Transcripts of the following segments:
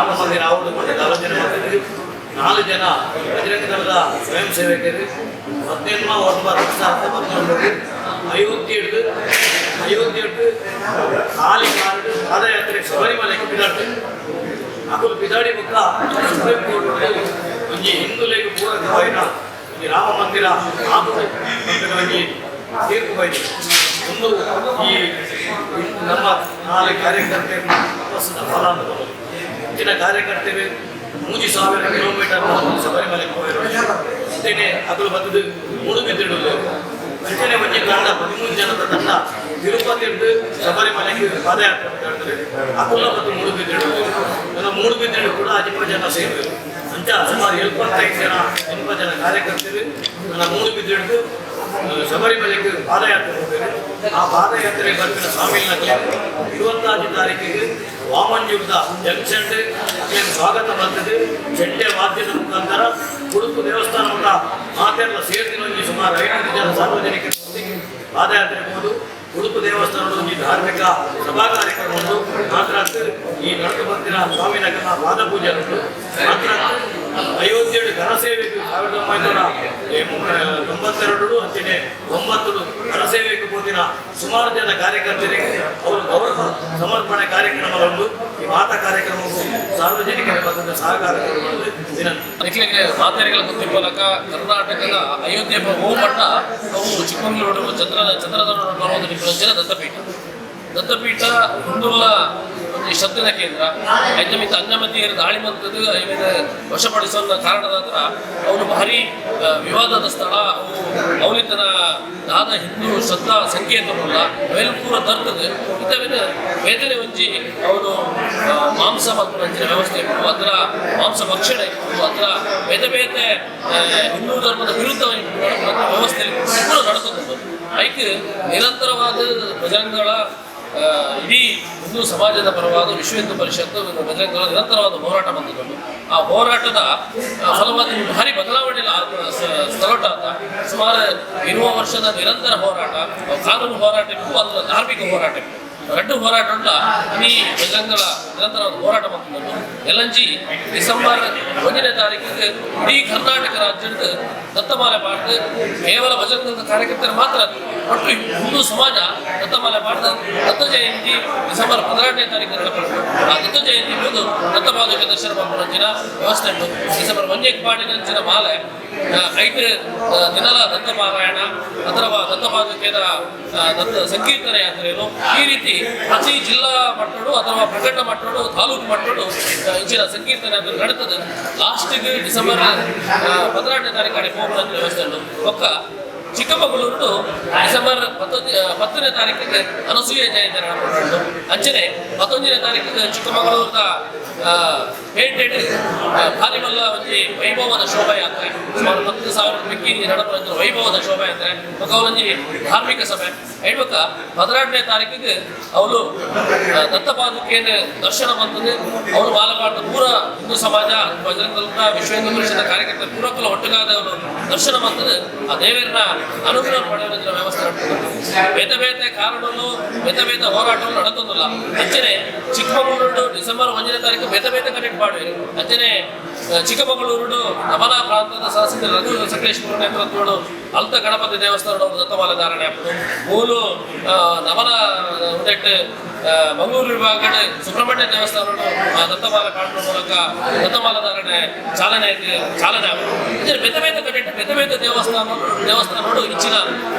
ರಾಮ ಮಂದಿರ ಆವಡು ಪಂಡ ಆಲೋಚನೆ ಮಾಡ್ತಿದ್ವಿ. ನಾಲ್ಕು ಜನ ಬಜರಂಗ ದಳದ ಸ್ವಯಂ ಸೇವಕರು 18/9/2019 ಅಯೋಧ್ಯೆ ಅಯೋಧ್ಯೆ ಖಾಲಿ ಕಾರ್ಡ್ ಪಾದಯಾತ್ರೆ ಶಬರಿಮಲೆಗೆ ಪಿದಾಡ್ತು. ಅಕುಲು ಪಿದಾಡಿ ಬುಕ್ಕ ಸುಪ್ರೀಂ ಕೋರ್ಟ್ ಒಂಜಿ ಹಿಂದುಲೆಗ್ ಪೂರಕವಾಯಿನ ಒಂಜಿ ರಾಮ ಮಂದಿರ ಆಪುಂಡು ಪನ್ಪಿನ ಒಂಜಿ ತೀರ್ಪು ಬೈದೆ. ಒಂದು ಈ ನಮ್ಮ ನಾಲ್ಕು ಕಾರ್ಯಕರ್ತರು ತಪಸ್ಸಿನ ಫಲ ಅಂತ ಬರೋದು. ಹೆಚ್ಚಿನ ಕಾರ್ಯಕರ್ತರು 3000 ಕಿಲೋಮೀಟರ್ ಶಬರಿಮಲೆಗೆ ಹೋಗಿರೋ ಅಂತೆಯೇ ಅಕುಲು ಬತ್ತದು ಮೂಡುಬಿದಿರೆ. ಅಂಚನೆ ಒಂಜಿ ತಂಡ, 13 ಜನದ ತಂಡ ತಿರುಪತಿಡ್ದು ಶಬರಿಮಲೆಗೆ ಪಾದಯಾತ್ರೆ ಹೇಳ್ತಾರೆ. ಅಕುಲ ಮತ್ತು ಮೂಡುಬಿದಿರೆ, ನನ್ನ ಮೂಡುಬಿದಿರೆ ಕೂಡ ಅಜಿಪ ಜನ ಸೇರಿದರು. ಅಂಚ ಸುಮಾರು 75 ಜನ, 80 ಜನ ಕಾರ್ಯಕರ್ತರು ನನ್ನ ಮೂಡುಬಿದಿರೆಡ್ದು ಶಬರಿಮಲೆಗೆ ಪಾದಯಾತ್ರೆ ಹೋಗ್ತಾರೆ. ಆ ಪಾದಯಾತ್ರೆ ಬರ್ಪಿನ ಸ್ವಾಮಿನ 26 ತಾರೀಕಿಗೆ ವಾಮಂಜೂರದ ಜಂಕ್ಷನ್ ಸ್ವಾಗತ ಬರ್ತದೆ. ಚೆಂಡೆ ವಾದ್ಯದ ಮುಖಾಂತರ ಉಡುಪು ದೇವಸ್ಥಾನದ ಮಾತೆಲ್ಲ ಸೇರ್ದಿನ ಒಂಜಿ ಸುಮಾರು 500 ಜನ ಸಾರ್ವಜನಿಕರ ಪಾದಯಾತ್ರೆ ಹೋದು ಉಡುಪು ದೇವಸ್ಥಾನದ ಒಂದು ಧಾರ್ಮಿಕ ಸಭಾ ಕಾರ್ಯಕ್ರಮ ಉಂಟು. ಮಾತ್ರ ಈ ನಡಕ ಬಂದಿನ ಸ್ವಾಮಿನಗರ ಪಾದಪೂಜೆ ಉಂಟು. ಮಾತ್ರ ಅಯೋಧ್ಯೆ ಕರಸೇವೆಗೆ 1992 ಅಂಚನೆ 9 ಕರಸೇವೆಗೆ ಹೋದಿನ ಸುಮಾರು ಜನ ಕಾರ್ಯಕರ್ತರಿಗೆ ಅವರು ಗೌರವ ಸಮರ್ಪಣೆ ಕಾರ್ಯಕ್ರಮ ಉಂಟು. ಈ ಮಾತಾ ಕಾರ್ಯಕ್ರಮಕ್ಕೂ ಸಾರ್ವಜನಿಕರ ಬದ್ಧತೆ ಸಹಕಾರ ಕೊಡುವುದು ವಿನಂತಿ. ನಿಖಿಲಿಗೆ ಮಾತೆರೆಗಳ ಗೊತ್ತಿಪ್ಪಲಕ ಕರ್ನಾಟಕದ ಅಯೋಧ್ಯೆ ಹೋಮಣ್ಣ ಅವು ಚಿಕ್ಕಮಗಳೂರು ಚಂದ್ರ ಚಂದ್ರನ ಪರ್ವತ ದತ್ತಪೀಠ. ದತ್ತಪೀಠ ಹಿಂದುಲ್ಲ ಒಂದು ಶ್ರದ್ಧೆದ ಕೇಂದ್ರ. ಐತ ಮಿತ್ತ ಅನ್ಯಮತೀಯರು ದಾಳಿ ಮಂತದ್ದು ಐವೇನ ವಶಪಡಿಸುವ ಕಾರಣದ ಹತ್ರ ಅವನು ಭಾರಿ ವಿವಾದದ ಸ್ಥಳ. ಅವು ಅವಲಿತನ ದಾದ ಹಿಂದೂ ಶ್ರದ್ಧಾ ಸಂಕೇತವಲ್ಲ, ಅವೆಲ್ಲ ಪೂರ ತರ್ತದೆ. ಇಂಥವೇನು ಬೇತನೆ ಒಂಜಿ ಅವನು ಮಾಂಸ ಮಲ್ಪುನ ಅಂಚಿನ ವ್ಯವಸ್ಥೆ ಇಪ್ಪು, ಅದರ ಮಾಂಸ ಭಕ್ಷಣೆ ಇಪ್ಪು, ಅದರ ಬೇತೆ ಬೇತೆ ಹಿಂದೂ ಧರ್ಮದ ವಿರುದ್ಧ ನಡಪುನ ವ್ಯವಸ್ಥೆಯಲ್ಲಿ ಪೂರ ನಡತುಂಡು. ಐಕ್ ನಿರಂತರವಾದ ಬಜರಂಗದಳ, ಇಡೀ ಹಿಂದೂ ಸಮಾಜದ ಪರವಾದ ವಿಶ್ವ ಹಿಂದೂ ಪರಿಷತ್ತು, ಬಜರಂಗದಳ ನಿರಂತರವಾದ ಹೋರಾಟ ಬಂದದ್ದು. ಆ ಹೋರಾಟದ ಫಲವಾಗಿ ಭಾರಿ ಬದಲಾವಣೆ ಸ್ಥಳಟ. ಸುಮಾರು 20 ವರ್ಷದ ನಿರಂತರ ಹೋರಾಟ, ಕಾನೂನು ಹೋರಾಟ ಇಪ್ಪು, ಅದರ ಧಾರ್ಮಿಕ ಹೋರಾಟ ಇಪ್ಪು, ರಡ್ಡು ಹೋರಾಟ ಉಂಟ. ಇಡೀ ಬಜರಂಗದಳ ನಿರಂತರವಾದ ಹೋರಾಟ ಬಂದದ್ದು. ಎಲ್ಲಂಜಿ ಡಿಸೆಂಬರ್ 1ನೇ ತಾರೀಕಿಗೆ ಇಡೀ ಕರ್ನಾಟಕ ರಾಜ್ಯದ ದತ್ತಮಾಲೆ ಪಾಡ್ದು, ಕೇವಲ ಬಜರಂಗದ ಕಾರ್ಯಕರ್ತರು ಮಾತ್ರ ಅಲ್ಲ, ಒಟ್ಟು ಹಿಂದೂ ಸಮಾಜ ದತ್ತಮಾಲೆ ಪಾಡ್ದು ದತ್ತ ಜಯಂತಿ ಡಿಸೆಂಬರ್ 12ನೇ ತಾರೀಕು ನಡಪಟ್ಟು ಆ ದತ್ತ ಜಯಂತಿ ಬಂದು ದತ್ತಪಾದುಕೆ ದರ್ಶನ ಮಲ್ಪುನಂಚಿನ ವ್ಯವಸ್ಥೆ ಉಂಟು. ಡಿಸೆಂಬರ್ 1ಕ್ಕೆ ಪಾಡಿನಂಚಿನ ಮಾಲೆ ಐಟ್ ದಿನಲ ದತ್ತ ಪಾರಾಯಣ ಅಥವಾ ದತ್ತಪಾದುಕೆದ ದತ್ತ ಸಂಕೀರ್ತನೆ ಯಾತ್ರೆಗಳು, ಈ ರೀತಿ ಪ್ರತಿ ಜಿಲ್ಲಾ ಮಟ್ಟಡು ಅಥವಾ ಪ್ರಖಂಡ ಮಟ್ಟಡು, ತಾಲೂಕು ಮಟ್ಟಡು ಇಂಚಿನ ಸಂಕೀರ್ತನೆ ಯಾತ್ರೆ ನಡೀತದೆ. ಲಾಸ್ಟಿಗೆ ಡಿಸೆಂಬರ್ 12ನೇ ತಾರೀಕು ಕಡೆ ಹೋಗುವ ವ್ಯವಸ್ಥೆ ಉಂಟು. ಬೊಕ್ಕ ಚಿಕ್ಕಮಗಳೂರು ಡಿಸೆಂಬರ್ 10ನೇ ತಾರೀಕಿಗೆ ಅನಸೂಯ ಜಯಂತಿ ನಡಪುಂಡು. ಅಂಚನೆ 19ನೇ ತಾರೀಕಿಗೆ ಚಿಕ್ಕಮಗಳೂರದ ಪೇಟೆಡ್ ಭಾರಿ ಮಲ್ಲ ಒಂಜಿ ವೈಭವದ ಶೋಭಾಯಾತ್ರೆ, ಸುಮಾರು 10,000 ಮಿಕ್ಕಿ ನಡಪುನ ವೈಭವದ ಶೋಭಾಯಾತ್ರೆ, ಬೊಕ್ಕ ಒಂಜಿ ಧಾರ್ಮಿಕ ಸಭೆ. ಐಬೊಕ್ಕ 12ನೇ ತಾರೀಕಿಗೆ ಅವರು ದತ್ತಪಾದುಕೆಯನ್ನು ದರ್ಶನ ಬಂತದೆ. ಅವರು ಬಾಲಪಾಠ ಪೂರ ಹಿಂದೂ ಸಮಾಜ, ಬಜರಂಗ ದಳದ, ವಿಶ್ವ ಹಿಂದೂ ಪರಿಷತ್ ಕಾರ್ಯಕರ್ತರು ಪೂರಕ್ಕಲ ಒಟ್ಟುಗಾದ ಅವರು ದರ್ಶನ ಬಂತದೆ. ಆ ದೇವರನ್ನ ಅನುಗ್ರಹ ಪಡೆಯುವ ವ್ಯವಸ್ಥೆ ನಡ್ತದೆ. ಬೇತೆ ಬೇತೆ ಕಾರಣಗಳು, ಬೇತೆ ಬೇತೆ ಹೋರಾಟಗಳು ನಡತದಲ್ಲ. ಅಂಚನೆ ಚಿಕ್ಕಮಗಳೂರು ಡಿಸೆಂಬರ್ 1ನೇ ತಾರೀಕು ಬೇತೆ ಬೇತೆ ಕನೆಕ್ಟ್ ಮಾಡುವೆ. ಅಂಚನೆ ಚಿಕ್ಕಮಗಳೂರು ನಮನ ಪ್ರಾಂತದ ಶಾಸಕ ರಘು ಸಕಲೇಶ್ಪುರ ನೇತೃತ್ವಡು ಅಲ್ತ ಗಣಪತಿ ದೇವಸ್ಥಾನದ ದತ್ತಮಾಲೆ ಧಾರಣೆ ಆಪುಂಡು. ಮೂಲು ನಮನ ಉಂದೆಟ್ ಮಂಗಳೂರು ವಿಭಾಗದ ಸುಬ್ರಹ್ಮಣ್ಯ ದೇವಸ್ಥಾನ ದತ್ತಮಾಲೆ ಪಾಡುವ ಮೂಲಕ ದತ್ತಮಾಲ ಧಾರಣೆ ಚಾಲನೆ ಚಾಲನೆ ಆಪುಂಡು. ಇಂಚನೆ ಬೇತೆ ಬೇತೆ ಕಡೆ ಬೇತೆ ಬೇತೆ ದೇವಸ್ಥಾನಗಳು ಇಂಚಿನ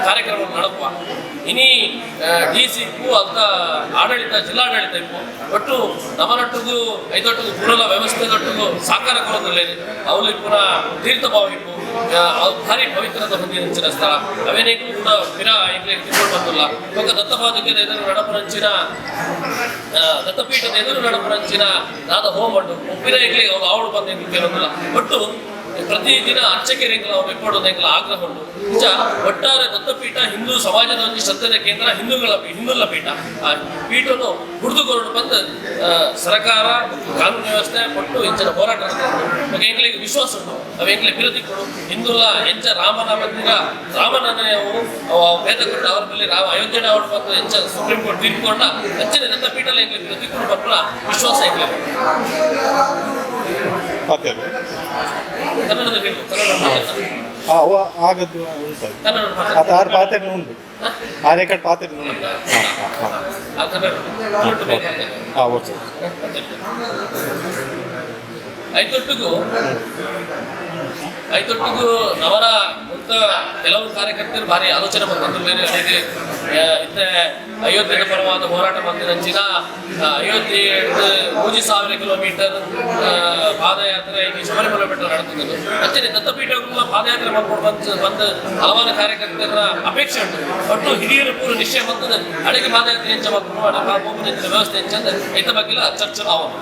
ಕಾರ್ಯಕ್ರಮ ನಡಪುವ. ಇನಿ ಡಿ ಸಿ ಇಪ್ಪು ಅಂತ ಆಡಳಿತ, ಜಿಲ್ಲಾಡಳಿತ ಇಪ್ಪು, ಒಟ್ಟು ನಮನೊಟ್ಟಿಗೂ ಐದೊಟ್ಟಿಗೂ ಪೂರಲ ವ್ಯವಸ್ಥೆದೊಟ್ಟಿಗೂ ಸಹಕಾರ ಕೊಡೋದಿಲ್ಲ. ಅವಳು ಪುನಃ ತೀರ್ಥಭಾವ ಇಪ್ಪು, ಅವು ಭಾರಿ ಪವಿತ್ರದ ಹೊಂದಿನ ಸ್ಥಳ. ಅವೇನೇಕು ಕೂಡ ಪಿರ ಎಂಕ್ಲೆಗ್ ತಿಳ್ಕೊಂಡು ಬಂದಿಲ್ಲ. ಬೊಕ್ಕ ದತ್ತಪಾದುಕೆ ಎದುರು ನಡಪುನಂಚಿನ ದತ್ತಪೀಠದ ಎದುರು ನಡಪುನಂಚಿನ ದಾದ ಹೋಮ ಉಂಟು. ಪಿರ ಎಂಕ್ಲೆಗ್ ಅವ್ರು ಆವಡು ಬಂದು ಎಂಕ್ಲು ಕೇಳೋದಿಲ್ಲ. ಒಟ್ಟು ಪ್ರತಿದಿನ ಅರ್ಚಕರೆಂಗ್ಲ ಬೆಪ್ಪಡು ಎಂಕಲ ಆಗ್ರಹ ಉಂಡು. ಇಂಚ ಒಟ್ಟಾರೆ ದತ್ತಪೀಠ ಹಿಂದೂ ಸಮಾಜದ ಒಂದು ಶ್ರದ್ಧೆದ ಕೇಂದ್ರ, ಹಿಂದೂಗಳ ಹಿಂದೂಗಳ ಪೀಠ. ಆ ಪೀಠನು ಹುಡಿದು ಕೊರಡು ಬಂದು ಸರ್ಕಾರ, ಕಾನೂನು ವ್ಯವಸ್ಥೆ ಕೊಟ್ಟು ಇಂಚಿನ ಹೋರಾಟ ನಡೆಸಿದ್ರು. ಬೊಕ್ಕ ಎಂಕ್ಲೆಗ್ ವಿಶ್ವಾಸ ಉಂಟು, ಅವು ಎಂಕ್ಲೆ ಬಿರುದಿಕ್ಕುಡು. ಹಿಂದೂಲ ಎಂಚ ರಾಮನ ಮಂದಿರ, ರಾಮನನ್ನೇ ಅವು ಭೇದ ಕೊಟ್ಟು ಅವರ ಮೇಲೆ ರಾಮ ಅಯೋಧ್ಯೆ ಅವರು ಬಂದು ಎಂಚ ಸುಪ್ರೀಂ ಕೋರ್ಟ್ ತೀರ್ಪು ಕೊಟ್ಟ ಅಂಚನೆ ದತ್ತಪೀಠ ಎಂಕ್ಲೆ ಬಿರುದಿಕ್ಕುಡು ಪನ್ಪುನ ವಿಶ್ವಾಸ ಎಂಕ್ಲೆ. ಓಕೆ. ಕನ್ನಡದಲ್ಲಿ ಹೇಳು, ಕನ್ನಡ ಮಾತಾಡು. ಅವ ಆಗದ್ದು ಉಂಟು. ಕನ್ನಡ ಮಾತಾಡು. ಅದು ಆರು ಪಾತ್ರೆ ಉಂಟು, ಆರು ಎಕರೆ ಪಾತ್ರೆ ಉಂಟು. ಹಾಂ ಹಾಂ. ಆ ಕನ್ನಡ ತುಳುಟು ಬೇಕು ಅಂತ. ಹಾಂ, ಓಕೆ. ಐತೊಟ್ಟಿಗೂ ಐತೊಟ್ಟಿಗೂ ನವರ ಮುಕ್ತ ಕೆಲವು ಕಾರ್ಯಕರ್ತರು ಭಾರಿ ಆಲೋಚನೆ ಬಂದಂತ ಬೇರೆ ಅದೇ ಇತ್ತೆ ಅಯೋಧ್ಯೆದ ಪರವಾದ ಹೋರಾಟ ಬಂದಿರಂಚಿನ ಅಯೋಧ್ಯೆ 3000 ಕಿಲೋಮೀಟರ್ ಪಾದಯಾತ್ರೆ ಈ ಶಬರಿಮಲೆ ಬೆಟ್ಟ ನಡೆದಿದ್ದು. ಅಂಚನೆ ದತ್ತಪೀಠಗಳ ಪಾದಯಾತ್ರೆ ಮಾಡ್ಕೊಂಡು ಬಂದು ಬಂದು ಹಲವಾರು ಕಾರ್ಯಕರ್ತರ ಅಪೇಕ್ಷೆ ಉಂಟು. ಒಟ್ಟು ಹಿರಿಯರು ಪೂರ ನಿಶ್ಚಯ ಬಂದದ್ದು ಅಡಿಗೆ ಪಾದಯಾತ್ರೆ ಹೆಂಚ ಮಾಡ್ಕೊಂಡು ಅಡಿಗೆ ವ್ಯವಸ್ಥೆ ಹೆಂಚಂದ್ರೆ ಐತ ಬಗ್ಗೆಲ್ಲ ಚರ್ಚೆ ಆವನು.